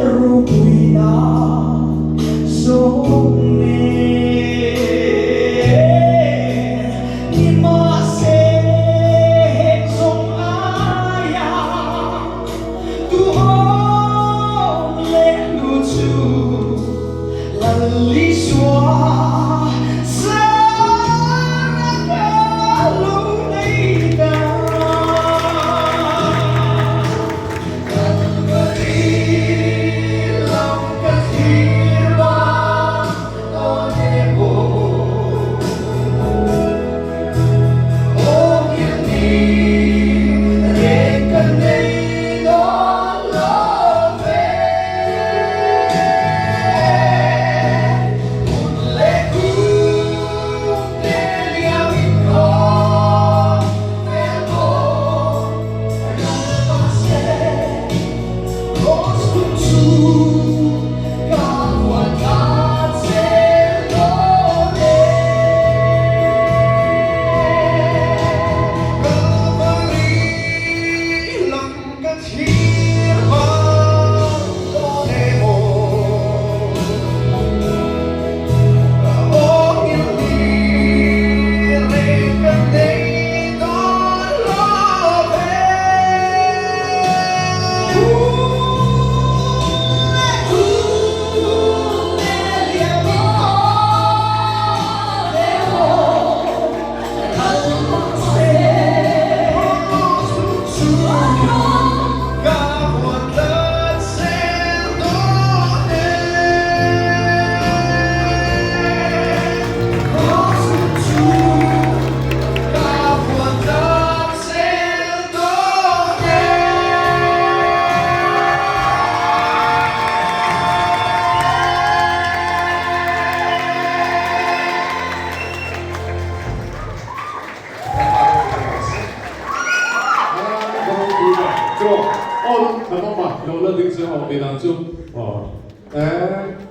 Ropuina zawng e. Nimahse heng zawng aia duhawm leh hnu chu Lal Isua zara ka lo nei ta. Kalvari lam ka thlir vang dawn e maw? Aw ngilni reng ka nei dawn lo ve. Hun leh kum te liam in khaw vel maw?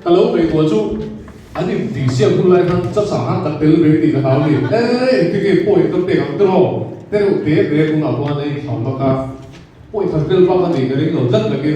Ka lo ngaihtuah chu an intihsiak hun lai khan chachang a ka tel ve tih ka hlau a ni. E, engtin nge pawi ka pek ang tiraw? Tereuh te te tunah pawh a nei hlau bak a, pawi khat tel bak a nih ka ring lo tlat takin.